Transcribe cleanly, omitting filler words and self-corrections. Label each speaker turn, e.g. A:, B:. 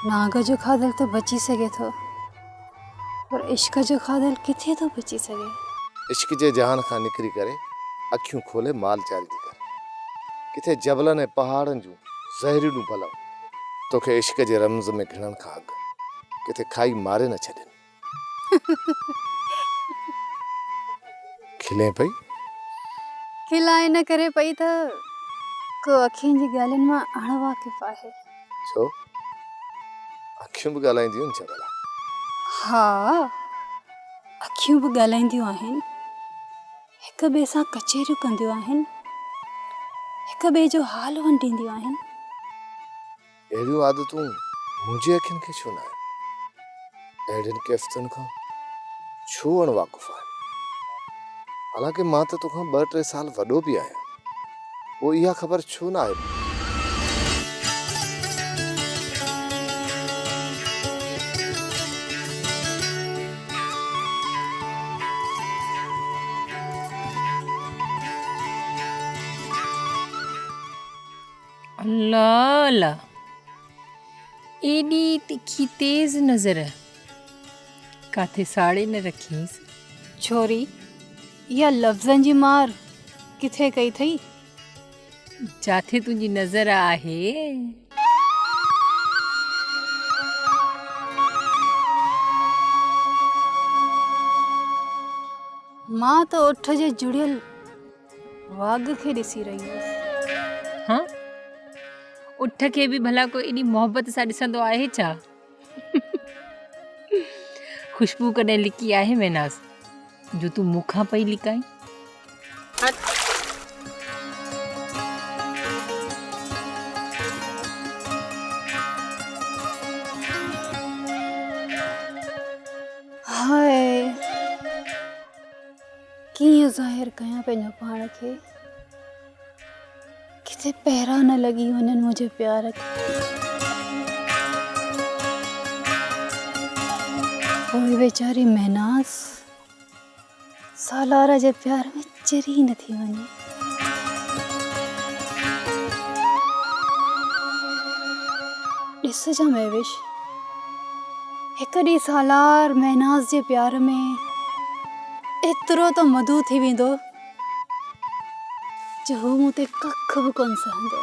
A: نانگ جو کاڌل ته بچي سگهي ٿو پر عشق جو کاڌل ڪٿي ٿو بچي سگهي.
B: عشق جي جهان کان نڪري ڪري اکيون کولي مال چاريندي ڪر. ڪٿي جبلن ۽ پهاڙن جون زهريلون بلون توکي عشق جي رمز ۾ گهڙڻ کان اڳ ڪٿي کائي ماري نه ڇڏين. کلين پئي؟
A: کلان ان ڪري پئي ته ڪو اکين جي ڳالهين مان اڻ واقف آهي.
B: ڇو؟ اکيون به ڳالهائينديون آهن ڇا ڀلا؟
A: ها، اکيون به ڳالهائينديون آهن. هڪ ٻئي سان ڪچهريون ڪنديون آهن. هڪ ٻئي جو حال ونڊينديون آهن.
B: اهڙيون عادتون منهنجي اکين کي ڇو ناهن؟ اهڙين ڪيفتن کان ڇو اڻ واقف آهن؟ حالانڪه مان ته توکان ٻه ٽي سال وڏو به آهيان، پوء اها خبر ڇو ناهي؟
C: الله الله ايڏي تکي تيز نظر ڪاٿي ساڙي نه رکيس.
A: ڇوري اها لفظن جي مار ڪٿي ڪئي اٿئي.
C: جاٿي تنهنجي نظر آهي.
A: مان ته اٺ جي جڙيل واڳ کي ڏسي رهي هيس.
C: ها؟ اٺ کي به ڀلا ڪو ايڏي محبت سان ڏسندو آهي ڇا؟ خوشبو ڪڏهن لڪي آهي مهناز، جو تون مون کان پئي لڪائين؟
A: هاء! ڪيئن ظاهر ڪيان پنهنجو پاڻ کي، ڪٿي پهرا نه لڳي وڃن منهنجي پيار کي. پوء ويچاري مهناز سالار جي پيار ۾ چري نه ٿي وڃي. ڏسجان مهوش، هڪ ڏينهن سالار مهناز جي پيار ۾ ايترو ته مدعو ٿي ويندو جو هو مون تي ڪک به ڪونه سهندو.